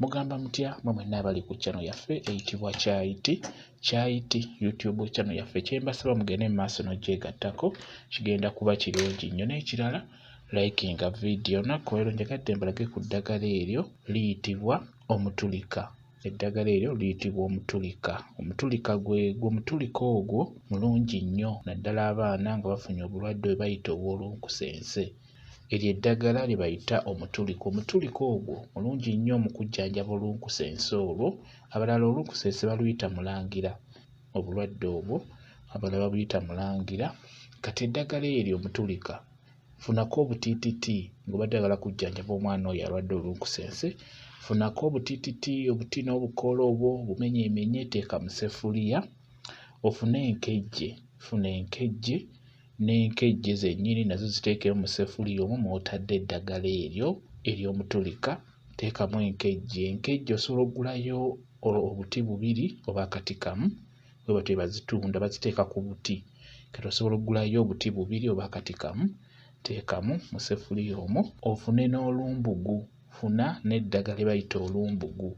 Mugamba mutya mwe mwenna abali ku channel yaffe eyitibwa Kyayiti, Kyayiti YouTube channel yaffe. Kyembasaba mugende mu maaso n'ogyegattako, kigenda kuba kirungi nnyo. N'ekirala, likinga vidiyo. Olunaku olwaleero njagadde mbalage ku ddagala eryo liyitibwa omutulika. Eddagala eryo liyitibwa omutulika. Omutulika gwe omutulika ogwo mulungi nnyo naddala abaana nga bafunye obulwadde bwe bayita obw'olunkusense. Eryo eddagala lye bayita omutulika. Omutulika ogwo mulungi nnyo mu kujjanjaba olunkusense olwo. Abalala olunkusense baluyita mulangira, obulwadde obwo abalala babuyita mulangira. Kati eddagala eryo omutulika, funako obutiititi ng'obadde oyagala kujjanjaba omwana oyo alwadde olunkusense, funako obutiititi obuti n'obukoola obwo bumenyeemenye, teeka mu ssefuliya, ofune enkejje, funa enkejje n'enkejje zennyini nazo ziteekemu mu ssefuliya omwo mw'otadde eddagala eryo ery'omutulika, teekamu enkejje. Enkejje osobola oggulayo obuti bubiri oba akati kamu, bwe batyo bwe bazitunda baziteeka ku buti. Kati osobola oggulayo obuti bubiri oba akati kamu, teekamu mu ssefuliya omwo, ofune n'olumbugu, funa n'eddagala lye bayita olumbugu.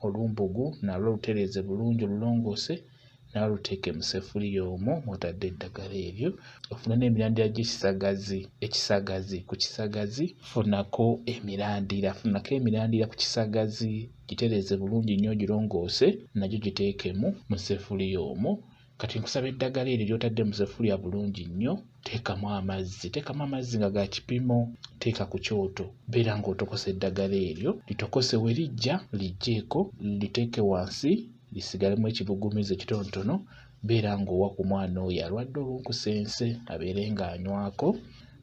Olumbugu nalwo lutereeze bulungi olulongoose nalwo luteeke mu ssefuliya omwo mw'otadde eddagala eryo. Ofune n'emirandira gy'ekisagazi, ekisagazi ku kisagazi funako emirandira, funako emirandira ku kisagazi gitereeze bulungi nnyo ogirongoose nagyo giteekemu mu ssefuliya omwo. Kati nkusaba eddagala eryo ly'otadde mu ssefuliya bulungi nnyo, teekamu amazzi, teekamu amazzi nga ga kipimo, teeka ku kyoto, beera ng'otokosa eddagala eryo, litokose we lijja liggyeeko, liteeke wansi lisigalemu ekibugumize kitonotono, beera ng'owa ku mwana oyo alwadde olunkusense abeere ng'anywako.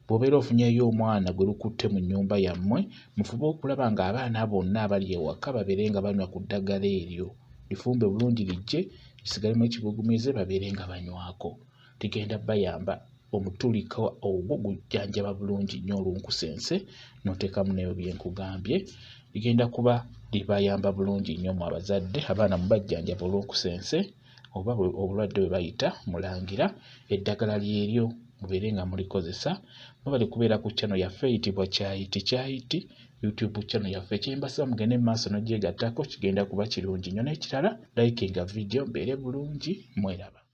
Bw'obeera ofunyeeyo omwana gwe lukutte mu nnyumba yammwe, mufube okulaba ng'abaana bonna abali ewaka babeere nga banywa ku ddagala eryo. Lifumbe bulungi liggye lisigalemu ekibugumize babeere nga banywako. Ligenda bbayamba omutulika ogwo gujjanjaba bulungi nnyo olunkusense n'oteekamu n'ebyo bye nkugambye. Ligenda kuba libayamba bulungi nnyo mmwe abazadde, abaana mubajjanjaba olunkusense oba obulwadde bwe bayita mulangira. Eddagala lyeryo mubeere nga mulikozesa. Mwebale kubeera ku channel yaffe eyitibwa Kyayiti, Kyayiti YouTube channel yaffe. Kye mbasaba mugende mu maaso n'ogyegattako kigenda kuba kirungi nnyo. N'ekirala, likinga vidiyo mbeere bulungi mweraba.